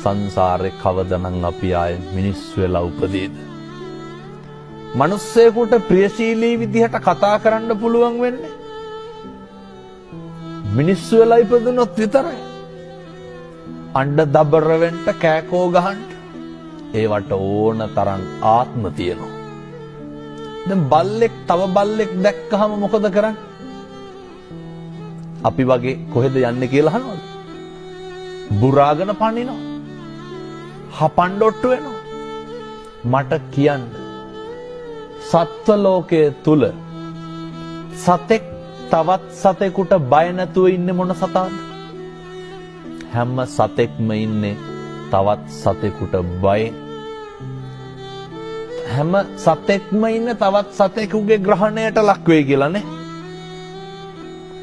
සංසාරේ කවදනම් අපි ආයේ මිනිස් වෙලා උපදීද? මිනිස්සෙකුට ප්‍රියශීලී විදිහට කතා කරන්න පුළුවන් වෙන්නේ මිනිස්සු වෙලා ඉපදුනොත් විතරයි. අඬ දබර වෙන්න, කෑකෝ ගහන්න ඒවට ඕන තරම් ආත්ම තියෙනවා. දැන් බල්ලෙක් තව බල්ලෙක් දැක්කහම මොකද කරන්නේ? අපි වගේ කොහෙද යන්නේ කියලා අහනවද? බුරාගෙන පනිනවා. හපන්න ඔට්ටු වෙනවා. මට කියන්න, සත්ව ලෝකයේ තුල සතෙක් තවත් සතෙකුට බය නැතුව ඉන්නේ මොන සතාද? හැම සතෙක්ම ඉන්නේ තවත් සතෙකුට බයෙන්. හැම සතෙක්ම ඉන්නේ තවත් සතෙකුගේ ග්‍රහණයට ලක් වෙයි කියලානේ.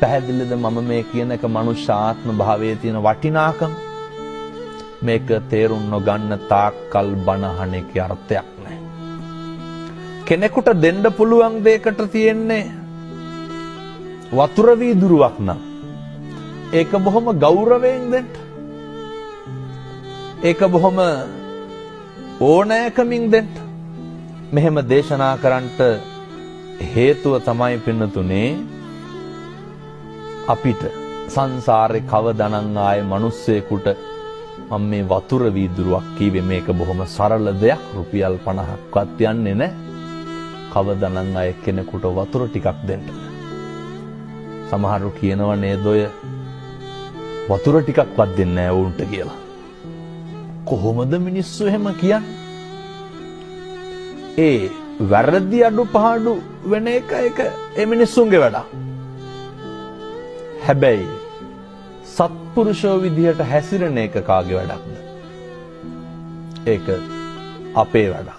පැහැදිලිද මම මේ කියන එක මනුෂ්‍ය ආත්ම භාවයේ තියෙන වටිනාකම? මේක තේරුම් නොගන්න තාක්කල් බණ අහන එකේ අර්ථයක් නැහැ. කෙනෙකුට දෙන්න පුළුවන් දෙයකට තියෙන්නේ වතුර වීදුරුවක් නම් ඒක බොහොම ගෞරවයෙන් දෙන්න. ඒක බොහොම ඕනෑකමින් දෙන්න. මෙහෙම දේශනා කරන්නට හේතුව තමයි පින්නතුනේ, අපිට සංසාරේ කවදනම් ආයේ මිනිස්සෙකුට මම මේ වතුර වීදුරුවක් කීවේ, මේක බොහොම සරල දෙයක්, රුපියල් 50ක්වත් යන්නේ නැහැ. කවදනම් ආයේ කෙනෙකුට වතුර ටිකක් දෙන්න. සමහරු කියනවා නේද ඔය වතුර ටිකක්වත් දෙන්නේ නැහැ වුන්ට කියලා. කොහොමද මිනිස්සු එහෙම කියන්නේ? ඒ වැරදි අඩුපාඩු වෙන එක ඒක ඒ මිනිස්සුන්ගේ වැඩක්. හැබැයි සත්පුරුෂෝ විදිහට හැසිරෙන එක කාගේ වැඩක්ද? ඒක අපේ වැඩක්.